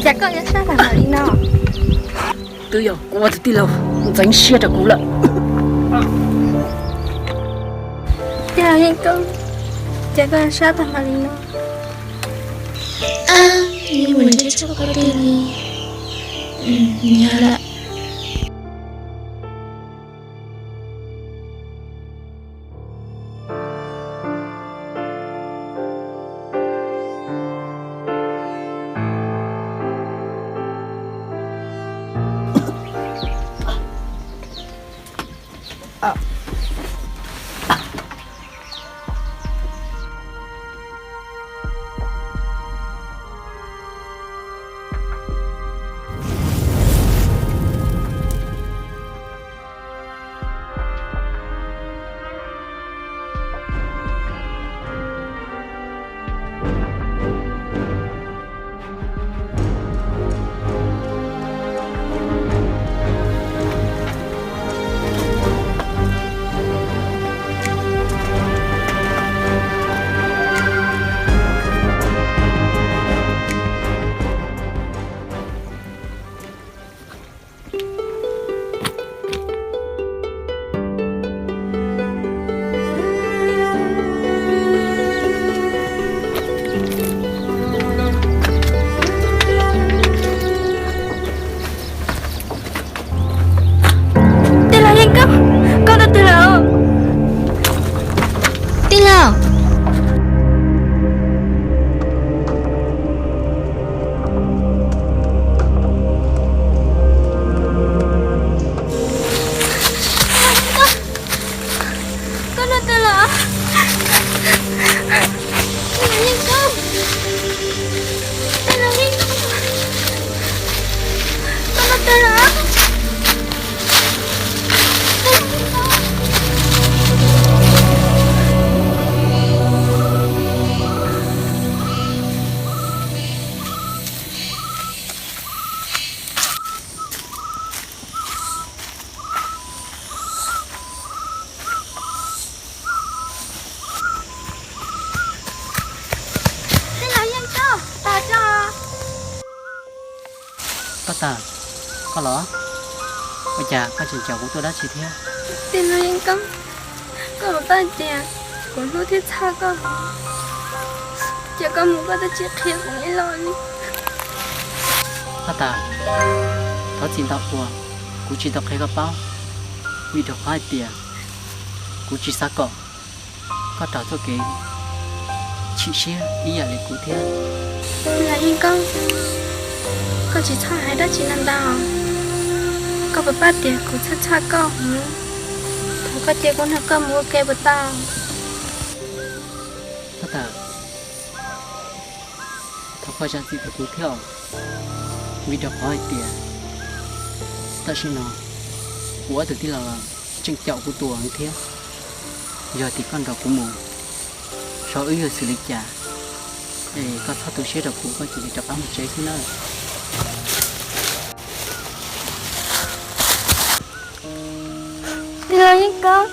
Cas koj yuav sab tag npaum li no? Twb yog kuv ob tug tij laug ntxeev siab rau kuv lawm. Tij laug Yeej Koob, cas koj yuav sab tag npaum li no? Ab, nws mus ntsib txog koj tiag li. Yog lawm. Tij laug Yeej Koob, koj tuaj twg lawm? Tij laug. Koj tuaj twg lawm? Tij laug Yeej Koob, tij laug Yeej Koob, koj tuaj twg lawm? Tij laug Yeej Koob, tag tso. Paj Tawg, koj los? Ua cas koj tseem caum kuv tuaj dab tsi thiab? Tij laug Yeej Koob, koj puas paub tias kuv hlub thiab txhawj koj, ces koj mus koj twb tsis qhia kuv ib los li. Paj Tawg, thov txim ntau uas kuv tsis tau qhia koj paub, vim rau qhov hais tias kuv tsis xav kom koj raug txoj kev chim siab ib yam li kuv thiab. Tij laug Yeej Koob, koj tsis txhob hais dab tsi no ntau. Koj puas paub tias kuv txhawj txhawj koj heev. Thov koj cia kuv nrog koj mus ua ke puas tau? Paj Tawg, thov koj zam txim rau kuv thiab os, vim rau qhov hais tias tam sim no kuv ob tug tij laug los tseem caum kuv tus thiab. Yog tias koj nrog kuv mus saib wb yuav xws li cas, es koj txhob tu siab rau kuv, koj cia li rov qab mus tsev xwb nawb. Tij laug Yeej Koob,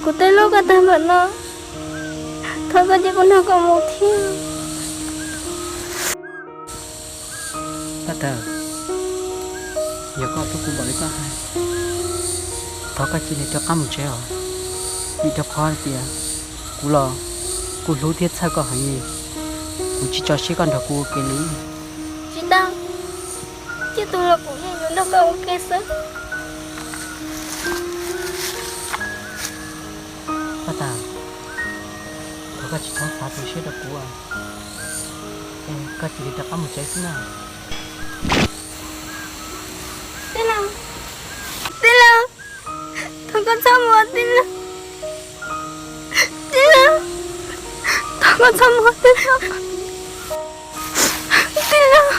kuv twb hlub koj tag npaum no, thov koj cia kuv nrog koj mus thiab. Paj Tawg, yog koj hlub kuv npaum li koj hais, thov koj cia li rov qab mus tsev os, vim rau qhov hais tias kuv los kuj hlub thiab txhawj koj heev li, kuv tsis tso siab koj nrog kuv ua ke li. Tsis tau, cia tus los kuv yeej yuav nrog koj ua ke xwb. Paj Tawg, thov koj tsis txhob xav tu siab rau kuv, es koj cia li rov qab mus tsev xwb na. Tij laug, tij laug, thov koj txhob mus tij laug. Tij laug, thov koj txhob mus tij laug. Tij laug.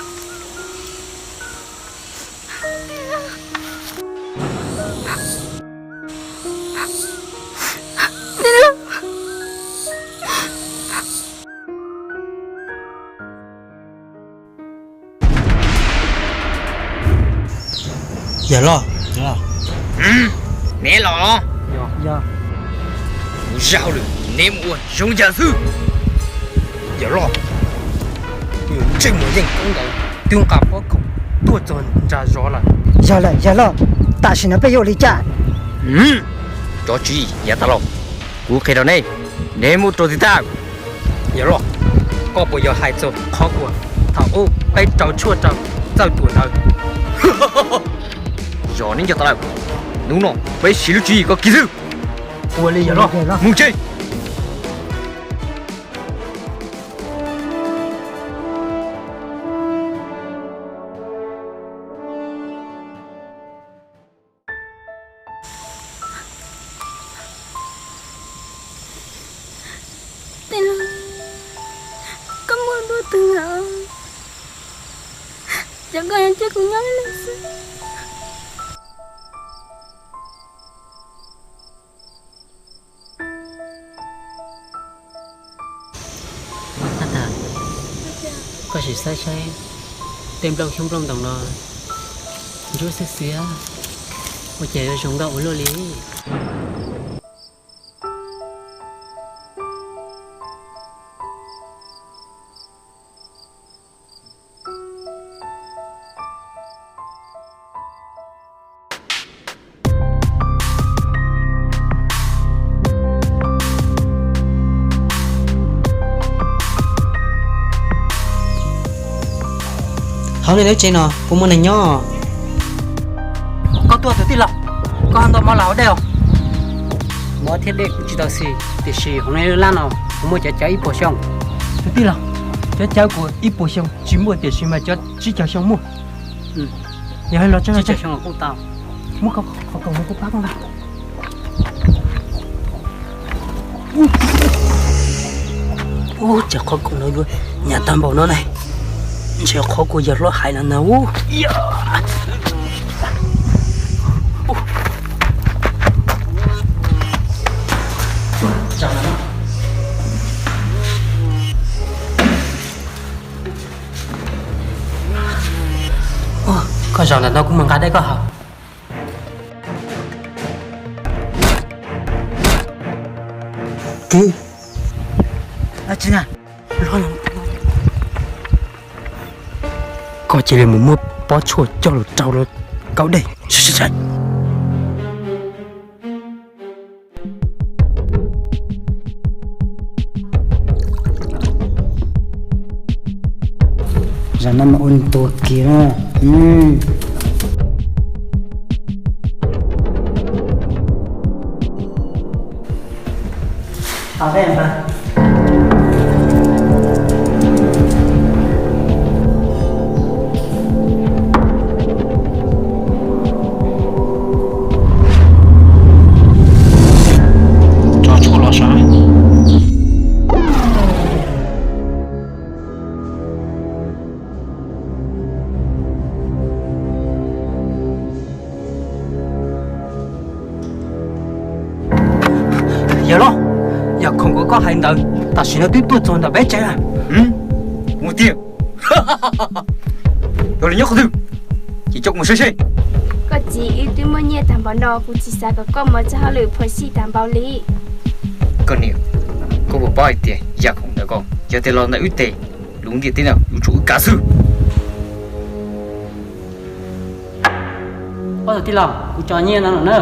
Tij laug. Yawg loj, neb los? Kuv zaj hauj lwm neb mus ua zoo yam xwb. Yawg loj, ntsej muag Yeej Koob ntawd twb nqa pob khoom tuaj txog nram zos lawm. Yog lawm yawg loj, tam sim no peb yuav ua li cas? Cov tswv yim yav tas los, kuv qhia rau neb, neb muaj rau tiv tag. Yawg loj, koj puas yog hais txog qhov uas thaum ub peb rau tshuaj rau Txawj Tuam ntawd? Yog neb nco tau lawm, hnub no peb siv lub tswv yim ko kiag xwb. Ua li yawg loj, mus tsev. Tij laug, koj muaj dua twg lawm? Ces koj yuav cia kuv nyob ib leeg xwb. Ab tag, koj sim xav saib tej nplooj xyoob nplooj ntoos no ntsuab xiab xiab, ua cas yuav zoo nkauj ua luaj li. Hauv nej lub tsev no puas muaj neeg nyob? Koj tuaj tus tij laug, koj ho ntaus mov los hauv dej os? Mov thiab dej kuv tsis tau xis, tiam sis hauv nej lub lab no kuv muaj cov cawv ib puas xyoo. Tus tij laug, cov cawv kuv ib puas xyoo tsis muaj, tiam sis mas cov tsib caug xyoo muaj. Yog los tso, tsib caug xyoo kuj tau. Muab qhov koom no kuv pab koj nqa. Ub, cas qhov koom no yuav nyam tag npaum no ne? Ntshe qhov kuv yawg hlob hais no na. Ub, koj zaum ntawm no kuv mus nqa dej koj haus. Kwv, koj cia li mus muab pob tshuaj coj los rau lawv kaub dej. Zaum no mas ua ntuag kiag na. Tso tshuaj los sav. Yawg loj, yam khoom uas koj hais ntawd tam sim no twb tuaj txog ntawm peb tsev lawm. Mus tiag. Yog li nyob qhov twg, ces coj kuv mus saib seb. Koj txiv, wb twb muaj nyiaj tag npaum no, kuv tsis xav kom koj mus txog hauj lwm phom sij tag npaum li. Koj niam, koj puas paub hais tias yam khoom ntawd ko yog tias los ntawm wb tes, lub ntiaj teb no yuav tsum wb kav xwb. Ob tug tij laug, kuv tso nyiaj no lawm na.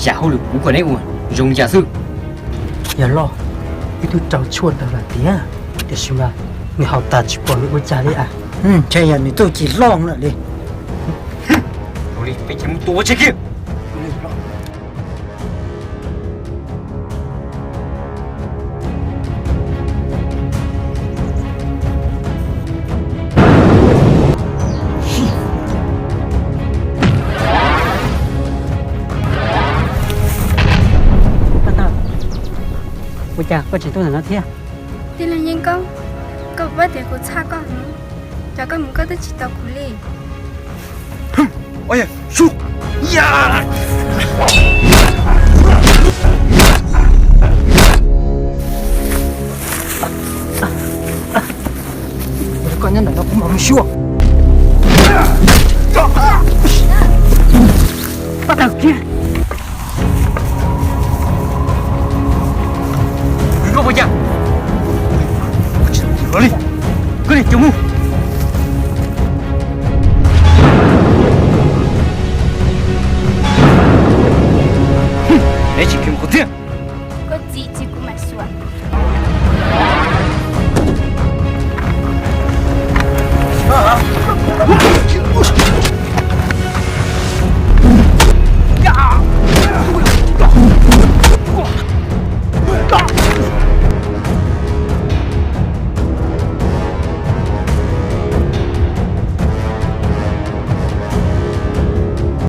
Yam hauj lwm kuv kom neb ua zoo yam xwb. Yawg loj, wb twb rau tshuaj ntawd lawm tiag, tiam sis mas nws haus tas tsis pom nws ua cas li a. Ntshe yog nws txuj ci loj lawm li. Ua li peb cia li mus tua ua tseg kiag. Ua cas koj tseem tuaj ntawm no thiab? Tij laug Yeej Koob, koj puas paub tias kuv txhaj koj heev, cas koj mus koj twb tsis tos kuv li? Koj nyob ntawm no kuv mam mus xyuas. Tawm kiag.